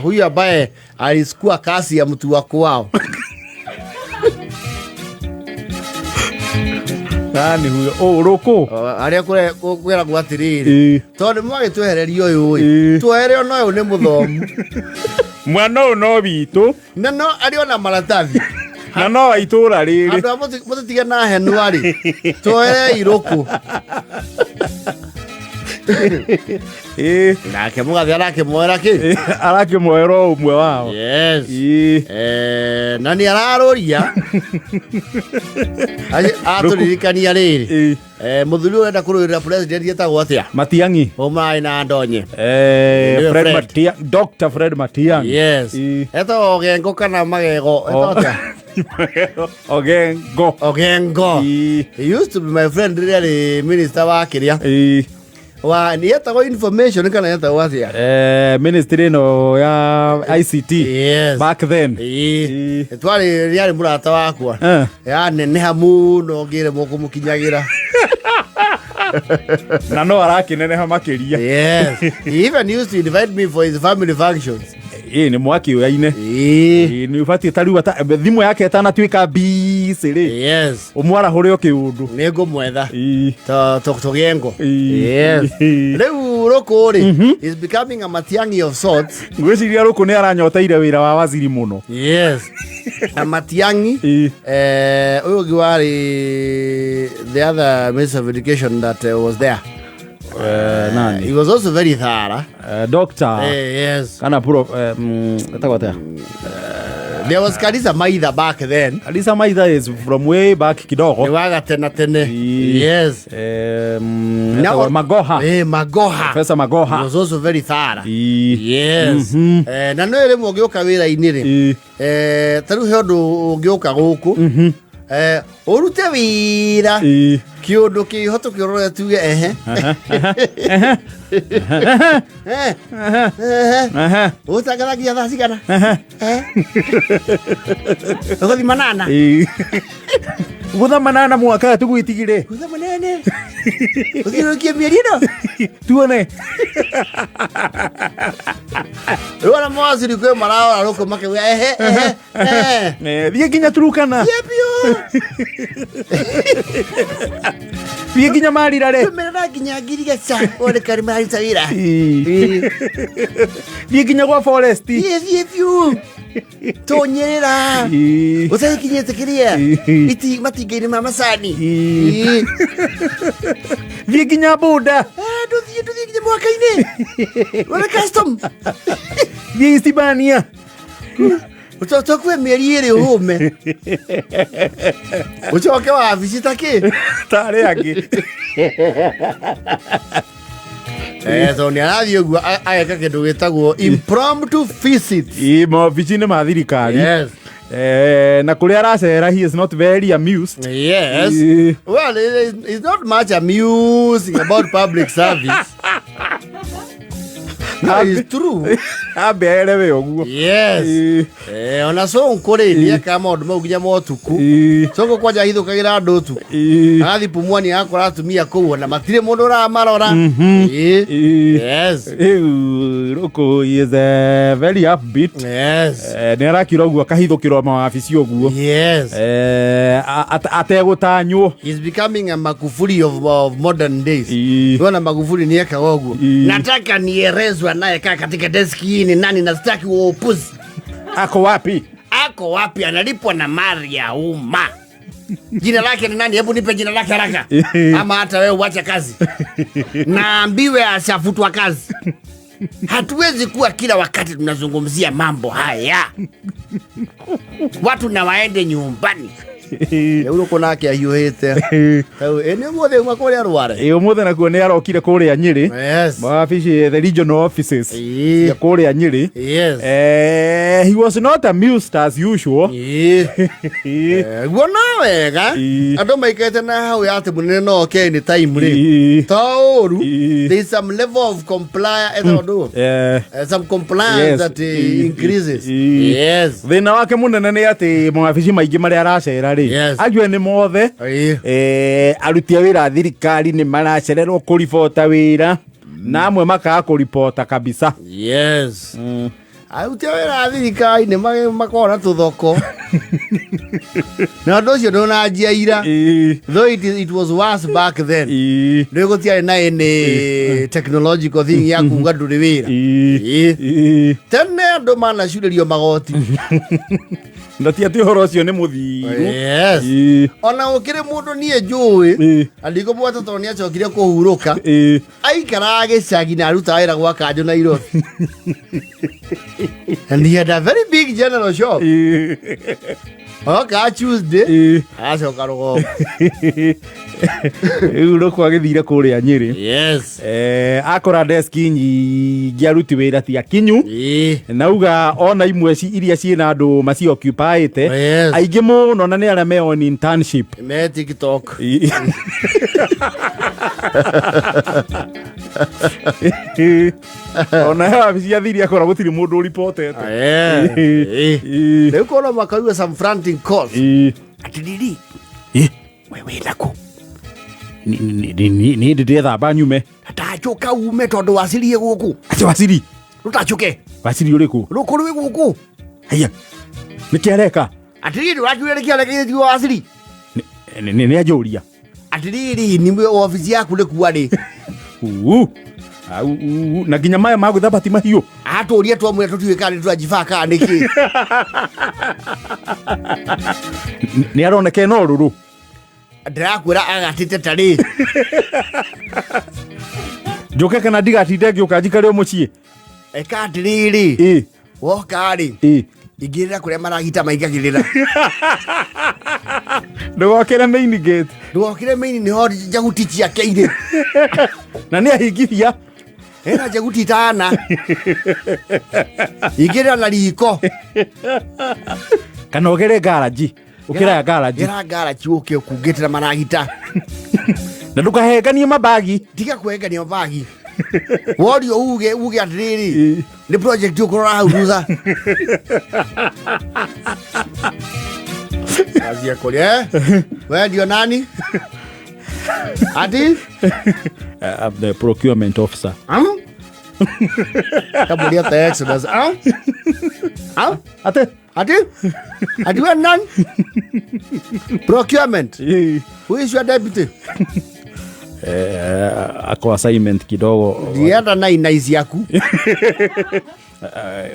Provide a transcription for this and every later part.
Huyu ambaye alichukua kasi ya mtu wa kwao. Nani huyo? Oh, rũkũ. Arĩa kwĩragwo atĩrĩrĩ, tondũ mwagĩtwehereria ũyũ ĩ, twehere ona ũyũ nĩ mũthomu. Mwana ũyũ no witũ. Na no arĩ ona maratathi. Na no wa itũra rĩrĩ. Andũ a mũtitige na henua rĩ, tweherei rũkũ. Nake mũgathe arakĩmwera kĩ? Arakĩmwera o ũmwe wao. Yes. Na nĩ ararũria. Atũririkania rĩrĩ. Mũthuri ũyũ ũrenda kũrũĩrĩra president etagwo atĩa? Matiang'i. Ũmarĩ na ndonye. Nĩwe Fred Fred. Matiang'i, Dr. Fred Matiang'i. Yes. Etagwo Ogengo kana Magego? Etagwo atĩa? Ogengo. Ogengo. He used to be my friend rĩrĩa arĩ minister wa kĩrĩa. Wa nĩ etagwo information kana etagwo atĩa? Ministry ĩno ya ICT. Yes. Back then. Twarĩ rĩarĩ mũrata wakwa. Yaneneha mũno ngĩremwo kũmũkinyagĩra. Na no arakĩneneha makĩria. Yes. He even used to invite me for his family functions. Ĩ nĩ mwakĩũyaine. Ĩ nĩ ũbatiĩ ta rĩu thimũ yake ĩtanatuĩka busy rĩ. Yes. Ũmwarahũre o kĩũndũ. Nĩ ngũmwetha. Ĩ. Tũgengo. Ĩ. Yes. Rĩu rũkũ rĩ is becoming a Matiang'i of sorts. Ngwĩciria rũkũ nĩ aranyoteire wĩra wa waziri mũno. Yes. Na Matiang'i. Ĩ. Ũyũ ũngĩ warĩ the other minister of education that was there. Nani? He was also very thorough. Doctor. Yes. Kana pro, etagwo atĩa? There was Karisa Maitha back then. Karisa Maitha is from way back kidogo. Ni waga tena tene. Ii. Yes. Etagwo Magoha. Magoha. Professor Magoha. He was also very thorough. Ii. Yes. Na no rĩmwe ũngĩũka wĩra-inĩ rĩ. Ii. Ta rĩu he ũndũ ũngĩũka gũkũ. Ũrute wĩra. Ii. Kĩũndũ kĩho tũkĩrore tuge ehe. Ehe. Ehe. Ũtangaragia thaa cigana? Ehe. Ũgũthi manana? Ii. Gũtha manana mwaka tũgwĩtigire. Gũtha manene. Ũthiũrũrũkie mĩeri ĩno. Tuone. Rĩu ona mawaziri kwĩ mararora rũkũ makauga ehe, ehe, ehe. Thiĩ nginya Turukana. Thiĩ biũ. Thiĩ nginya Marirare. Tũmerera nginya Ngirigaca wone karĩ mararuta wĩra. Ii. Thiĩ nginya gwa forest. Thiĩ, thiĩ biũ. Tonyerera. Ii. Ũtagĩkinyĩte kĩrĩa? Ii. Iti matinga-inĩ ma macani. Ii. Ii. Thiĩ nginya boda. Ndũthiĩ nginya mwaka-inĩ. Wone custom. Thiĩ Isibania. Ũtokue mĩeri ĩrĩ ũhũme. Ũcoke wabici ta kĩ? Ta arĩa angĩ. Tondũ nĩ arathiĩ ũguo ageka kĩndũ gĩtagwo impromptu visits. Ii, maobici-inĩ ma thirikari. Yes. Na kũrĩa aracera he is not very amused. Yes. Ii. Well, it's not much amusing about public service. No, it's true. Ambe erewe ũguo. Yes. Ii. Ona Sonko rĩ nĩekaga maũndũ mau nginya ma ũtukũ. Ii. Sonko kwanja ahithũkagĩra andũ ũtukũ. Ii. Agathiĩ Pumwani agakora atumia kũu ona matirĩ mũndũ ũramarora. Ii. Ii. Yes. Rĩu Rũkũ he is very upbeat. Yes. Nĩ arakira ũguo akahithũkĩrwo mawabici ũguo. Yes. Ategũtanywo. He's becoming a Magufuli of modern days. Ii. Unaona Magufuli ni eka ũguo. Ii. Nataka nielezwe anayekaa katika deski hii ni nani na sitaki huo upuzi. Ako wapi? Ako wapi? Analipwa na mali ya umma. Jina lake ni nani? Hebu nipe jina lake haraka. Ama hata wewe uache kazi. Naambiwe asafutwa kazi. Hatuwezi kuwa kila wakati tunazungumzia mambo haya. Watu na waende nyumbani. Rĩu rũkũ nake ahiũhĩte. Rĩu, ĩ, nĩ ũmũthĩ uma kũrĩa Rware? Ĩ, ũmũthĩ nakuo nĩ arokire kũrĩa Nyĩrĩ. Yes. Mawabici, the regional offices. Ĩ. Cia kũrĩa Nyĩrĩ. Yes. He was not amused as usual. Ĩ. Guo no wega. Ĩ. Andũ maikarĩte na hau ya atĩ mũnene no oke any time rĩ. Ĩ. To ũru. Ĩ. There is some level of compliance, etagwo ndũ? Some compliance Yes. that Ĩ. increases. Ĩ. Yes. Thĩna wake mũnene nĩ atĩ mawabici maingĩ marĩa aracera rĩ, Yes. ajue nĩ mothe. Ĩ. Aruti a wĩra a thirikari nĩ maracererwo kũribota wĩra. Na amwe makaga kũripota kabisa. Yes, aruti a wĩra a thirikari nĩ makoragwo na tũthoko na ũndũ ũcio ndũnanjia ira. Though it was worse back then. Rĩu gũtiarĩ na any technological thing ya kuga ndũrĩ wĩra. Tene andũ manacurĩrio magoti. Na ti atĩ ũhoro ũcio nĩ mũthiru. Yes. Ona gũkĩrĩ mũndũ niĩ njũĩ na ndikũmweta tondũ nĩ acokire kũhurũka, aikaraga gĩcagi na arutaga wĩra gwa kanjũ Nairobi, and he had a very big general shop. Oka Tuesday, agacoka rũgongo. Rĩu rũkũ agĩthire kũrĩa Nyĩrĩ. Akora deski nyingĩ aruti wĩra ti akinyu. Nauga ona imwe iria ciĩna andũ macioccupiĩte, aingĩ mũno na nĩ arĩa me on internship. Me TikTok. Ona he wabici ya thiri akora gũtirĩ mũndũ ũripotete. Rĩu kona makaigua some frantic calls atiriri, we wĩna kũ? Nĩ ndĩ ndethamba nyume. Tachũka ume tondũ wacirie gũkũ. Atĩ waciri? Rũtachũke. Waciri ũrĩkũ? Rũkũ rwĩ gũkũ. Haya, nĩkĩ areka? Atiriri, wakiuga nĩkĩ arekeretio waciri? Nĩ anjũria. Atiriri, nĩ obici yaku nĩ kuarĩ? Uu. Au, uu. Na nginya maya ma gwĩthamba ti mahiũ. Atũria twamwĩra tũtiũĩ kana nĩ tũrajibaa kana nĩkĩ. Nĩ aroneka ena ũrũrũ. Ndĩrakwĩra agatĩte tarĩ. Njũke kana ndigatinde ngĩũka njikare o mũciĩ? Eka atĩrĩrĩ, woka-rĩ, ingĩrĩra kũrĩa maragita maingagĩrĩra. Ndũgokĩre main gate. Ndũgokĩre main, nĩho njaguti ciake irĩ. Na nĩ ahingithia. Ena njaguti itana. Ingĩrĩra na riko. Kana ũgere garaji, ũkĩraya garaji. Gera garaji ũke ũkungĩte na maragita. Na ndũkahenganie mabagi. Tiga kũhengania mabagi. Worio uge atĩrĩrĩ, nĩ project ũkũrora hau thutha. Kazi ya kũrĩa, eh? We ndio nani? Ati? I'm the procurement officer. Kamũria ta Exodus. Ate? Ati? Ati we nani? Procurement. Who is your deputy? Ako assignment kidogo. Ndienda na inai ciaku.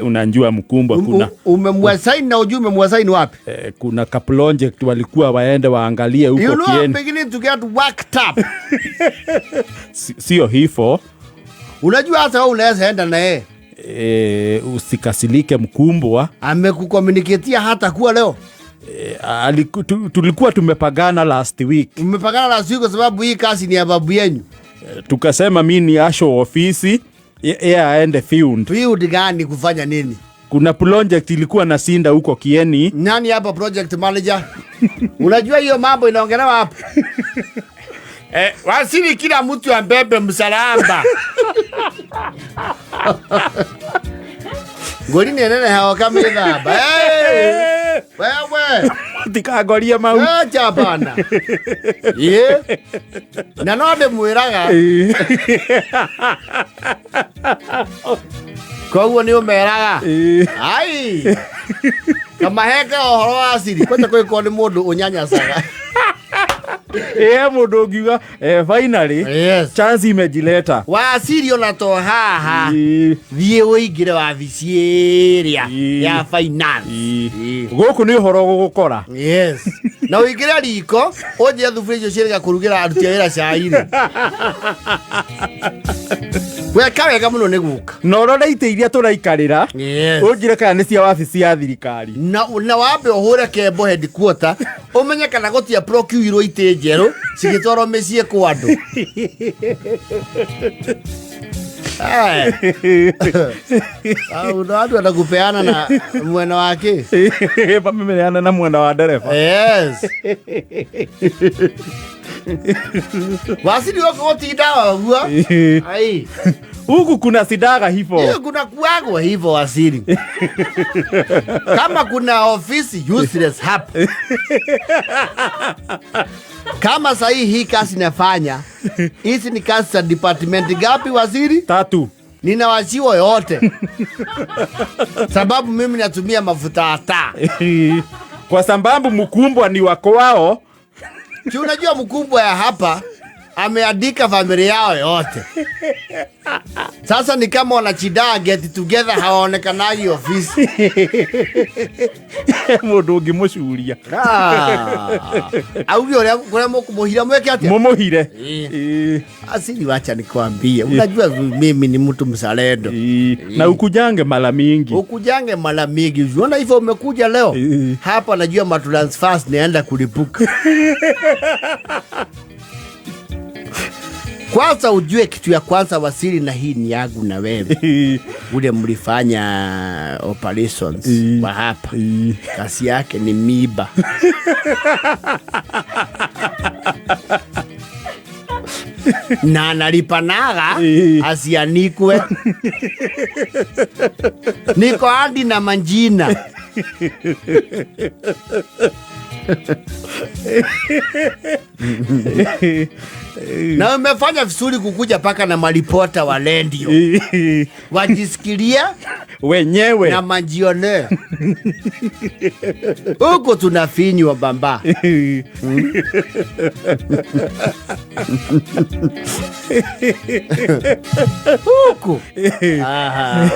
Unajua mkumbwa kuna Umemwasaini na ujui umemwasaini wapi? Kuna ka project walikuwa waende waangalie huko You know I'm Kieni. beginning to get worked up. Sio hivyo. Unajua hata wewe unaweza enda na yeye. Usikasilike mkumbwa. Amekucommunicatea hata kuwa leo. Tulikuwa tumepagana last week. Mmepagana last week kwa sababu hii kazi ni ya babu yenu. Tukasema mimi ni asho ofisi, yeye aende field. Field gani kufanya nini? Kuna project ilikuwa na sinda huko Kieni. Nani hapa project manager? Unajua hiyo mambo inaongelewa hapa. Wasili kila mtu ambebe msalaba. Ngori nene hao kama ithamba. Hey! Wewe. Tikangorie mau. Acha bana. Ye. Na no ndimwiraga. Koguo ni umeraga. Ai. Kamaheka ũhoro wa siri. Kwenda kwĩkwo nĩ mũndũ ũnyanyacaga. Mũndũ ũngiuga, finally, Yes. chance imejileta. Wa siri ona to haha. Thiĩ ũingĩre wabici ĩrĩa ya finance. Gũkũ nĩ ũhoro gũgũkora. Yes. Na ũingĩre riko, ũnjĩre thuburia icio ciĩrĩga kũrugĩra aruti a wĩra cai-rĩ. Weka wega mũno nĩ gũka. Na ũrore itĩ iria tũraikarĩra, Yes. ũnjĩre kana nĩ cia wabici ya thirikari. Na wambe ũhũre kembo headquarter, ũmenye kana gũtia procure itĩ njerũ cigĩtwarwo mĩciĩ kwa andũ. Au, andũ enda kupeana na mwena wake. Mamemeana na mwena wa ndereba. Yes. Wasiri wako gũtinda ũguo. Ai. Huku kuna sidaga hivo. Hiyo kuna kuagwa hivyo wasiri. Kama kuna ofisi useless hapa. Kama sahii hii kazi nafanya, hizi ni kazi za department gapi waziri? 3. Ninawachiwa yote. Sababu mimi natumia mafuta ya taa. Kwa sababu mkumbwa ni wako wao. Si unajua mkumbwa ya hapa ameandika familia yao yote. Sasa ni kama wanachidaa get together, hawaonekanagi ofisi. Mundu ungimucuria. Auge uria kuria mukumuhira mweke atia? Mumuhire. Asili, wacha nikwambie. Unajua mimi ni mtu mzalendo. Na ukujange mara mingi. Ukujange mara mingi. Unaona hivyo umekuja leo? Hapa najua matransfers naenda kulipuka. Kwanza ujue kitu ya kwanza wasili, na hii ni yangu na wewe. Ule mlifanya operations kwa hapa. Kasi yake ni miba. Na analipanaga asianikwe. Niko hadi na manjina. Na umefanya vizuri kukuja paka na malipota wa lendio. Wajisikilia wenyewe na majione. Huko tunafinywa bamba. Huko. Aha.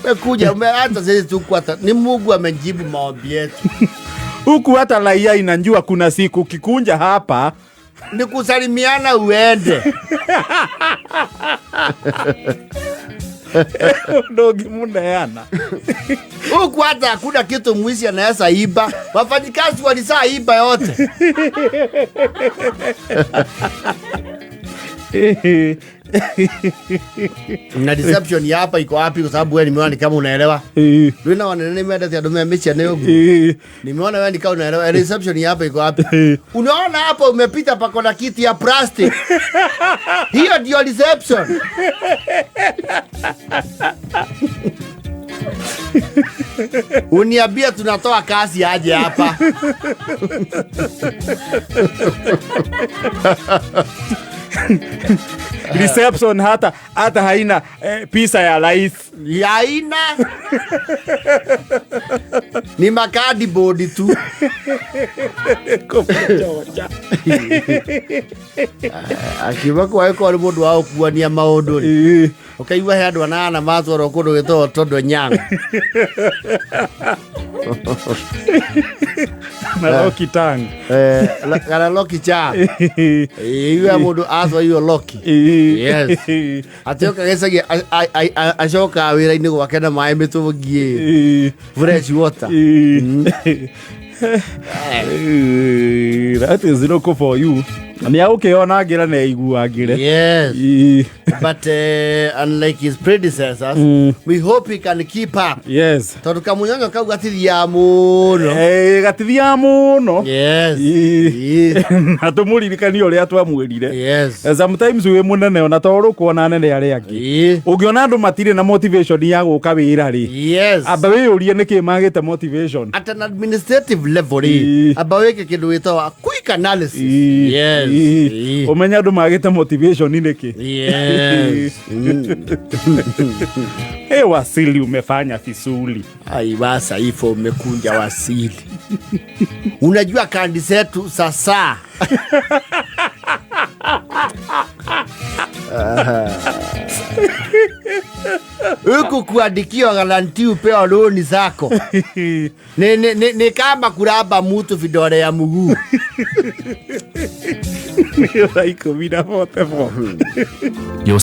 Umekuja umeanza sisi tu kwa ni Mungu amejibu maombi yetu. Huku hata raia inajua kuna siku kikunja hapa ni kusalimiana uende. Ndongimuneana. Huku hata hakuna kitu mwizi anaweza iba. Wafanyikazi walisaa iba yote. Na reception ya hapa iko wapi? Kwa sababu wewe nimeona ni kama unaelewa. Ndio wana nini mimi hata ndio mechi ya huko. Nimeona wewe ni kama unaelewa. Reception ya hapa iko wapi? Unaona hapo umepita pako na kiti ya plastic. Hiyo ndio reception. Uniambia tunatoa kazi aje hapa? Reception hata haina pisa ya rais. Haina. Ni makadi bodi tu. Akiwa kwa kwa mundu wa kuania maundu ri. Ukaigua he andu anana matwarwo kundu gitagwo Tondo Nyang. Na Loki Tang. Kana Loki Chang. Iwe mundu athwa iyo Loki. Yes. Atioka gecagia acoka wira-inĩ gwake na maĩ mĩtũngi fresh water. That is local for you. Ni aukiona ngira na iguangire. Yes. But unlike his predecessors, we hope he can keep up. Yes. Tondu kamunyonyo kau gatithiaga muno. Gatithiaga muno. Yes. Na tumuririkanie uria twamwirire. Yes. Sometimes wi munene ona to urukuona anene aria angi. Ungiona andu matire na motivation ya guka wira ri. Yes. Amba wiyurie niki magite motivation. At an administrative level ri. Amba wike kindu witwa quick analysis. Yes. Umenya andu magite motivation niki. Yes. Wasili umefanya fisuli. Ai basa ifo umekunja wasili. Unajua kandi zetu sasa. Huku kuandikiwa garanti upewa loni zako. Ni kama kuraba mtu vidole ya mguu. Ni 10:44.